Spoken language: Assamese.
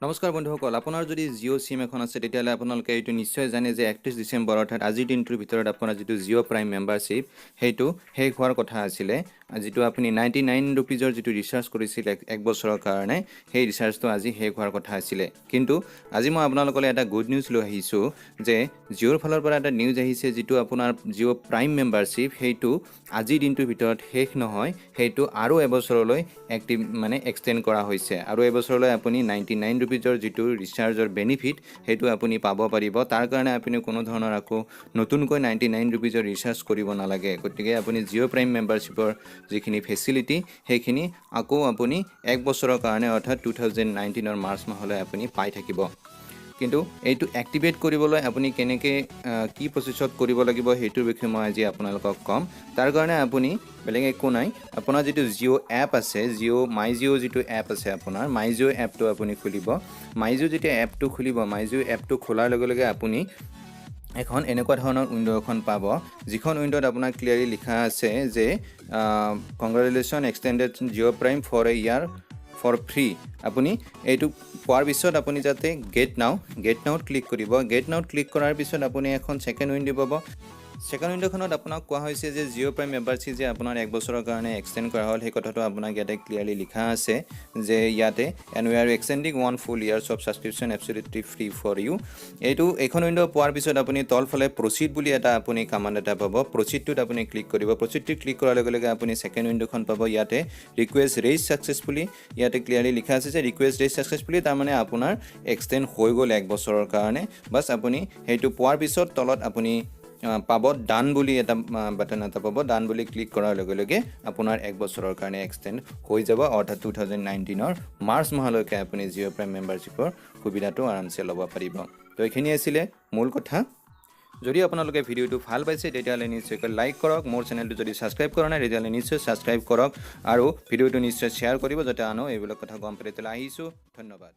নমস্কাৰ বন্ধুসকল, আপোনাৰ যদি জিঅ' চিম এখন আছে, তেতিয়াহ'লে আপোনালোকে এইটো নিশ্চয় জানে যে 31 ডিচেম্বৰ, অৰ্থাৎ আজিৰ দিনটোৰ ভিতৰত আপোনাৰ যিটো জিঅ' প্ৰাইম মেম্বাৰশ্বিপ, সেইটো শেষ হোৱাৰ কথা আছিলে। যিটো আপুনি 99 ৰুপিজৰ যিটো ৰিচাৰ্জ কৰিছিল এক বছৰৰ কাৰণে, সেই ৰিচাৰ্জটো আজি শেষ হোৱাৰ কথা আছিলে। কিন্তু আজি মই আপোনালোকলৈ এটা গুড নিউজ লৈ আহিছোঁ যে জিঅ'ৰ ফালৰ পৰা এটা নিউজ আহিছে, যিটো আপোনাৰ জিঅ' প্ৰাইম মেম্বাৰশ্বিপ, সেইটো আজিৰ দিনটোৰ ভিতৰত শেষ নহয়, সেইটো আৰু এবছৰলৈ এক্টিভ, মানে এক্সটেণ্ড কৰা হৈছে। আৰু এবছৰলৈ আপুনি 99 ৰুপিজৰ যিটো ৰিচাৰ্জৰ বেনিফিট, সেইটো আপুনি পাব পাৰিব। তাৰ কাৰণে আপুনি কোনো ধৰণৰ আকৌ নতুনকৈ 99 ৰুপিজৰ ৰিচাৰ্জ কৰিব নালাগে। গতিকে আপুনি জিঅ' প্ৰাইম মেম্বাৰশ্বিপৰ যিখিনি ফেচিলিটি, সেইখিনি আকৌ আপুনি এক বছৰৰ কাৰণে, অৰ্থাৎ 2019ৰ মাৰ্চ মাহলৈ আপুনি পাই থাকিব। কিন্তু এইটো এক্টিভেট কৰিবলৈ আপুনি কেনেকৈ, কি প্ৰচেছত কৰিব লাগিব, সেইটোৰ বিষয়ে মই আজি আপোনালোকক ক'ম। তাৰ কাৰণে আপুনি বেলেগ একো নাই, আপোনাৰ যিটো জিঅ' এপ আছে, জিঅ' মাই জিঅ' যিটো এপ আছে, আপোনাৰ মাই জিঅ' এপটো আপুনি খুলিব। মাই জিঅ' যেতিয়া এপটো খুলিব, মাই জিঅ' এপটো খোলাৰ লগে লগে আপুনি এখন এনেকুৱা ধৰণৰ উইণ্ড' এখন পাব, যিখন উইণ্ড'ত আপোনাক ক্লিয়াৰলি লিখা আছে যে "Congratulation, extended Jio Prime for a year for free." আপুনি এইটো পোৱাৰ পিছত আপুনি যাতে গেট নাও, গেট নাওত ক্লিক কৰিব। গেট নাওত ক্লিক কৰাৰ পিছত আপুনি এখন ছেকেণ্ড উইণ্ড' পাব। ছেকেণ্ড উইণ্ড'খনত আপোনাক কোৱা হৈছে যে জিঅ' প্ৰাইম মেম্বাৰশ্বিপ যে আপোনাৰ এক বছৰৰ কাৰণে এক্সটেণ্ড কৰা হ'ল, সেই কথাটো আপোনাক ইয়াতে ক্লিয়াৰলি লিখা আছে যে ইয়াতে "And we are extending one full years of subscription absolutely free for you." এইখন উইণ্ড' পোৱাৰ পিছত আপুনি তলফালে প্ৰচিড বুলি এটা আপুনি কামাণ্ড এটা পাব। প্ৰচিডটোত আপুনি ক্লিক কৰিব। প্ৰচিডটোত ক্লিক কৰাৰ লগে লগে আপুনি ছেকেণ্ড উইণ্ড'খন পাব। ইয়াতে "ৰিকুৱেষ্ট ৰেইজ ছাকচেছফুলি", ইয়াতে ক্লিয়াৰলি লিখা আছে যে ৰিকুৱেষ্ট ৰেইজ ছাকচেছফুলি, তাৰমানে আপোনাৰ এক্সটেণ্ড হৈ গ'ল এক বছৰৰ কাৰণে। বাছ, আপুনি সেইটো পোৱাৰ পিছত তলত আপুনি পাব ডান বুলি এটা বাটন এটা পাব। ডান বুলি ক্লিক কৰাৰ লগে লগে আপোনাৰ এক বছৰৰ কাৰণে এক্সটেণ্ড হৈ যাব, অৰ্থাৎ 2019ৰ মাৰ্চ মাহলৈকে আপুনি জিঅ' প্ৰাইম মেম্বাৰশ্বিপৰ সুবিধাটো আৰামছে ল'ব পাৰিব। তো এইখিনি আছিলে মূল কথা। যদি আপোনালোকে ভিডিঅ'টো ভাল পাইছে, তেতিয়াহ'লে নিশ্চয়কৈ লাইক কৰক। মোৰ চেনেলটো যদি ছাবস্ক্ৰাইব কৰা নাই, তেতিয়াহ'লে নিশ্চয় ছাবস্ক্ৰাইব কৰক আৰু ভিডিঅ'টো নিশ্চয় শ্বেয়াৰ কৰিব, যাতে আনো এইবিলাক কথা গম পায়। তেতিয়াহ'লে আহিছোঁ, ধন্যবাদ।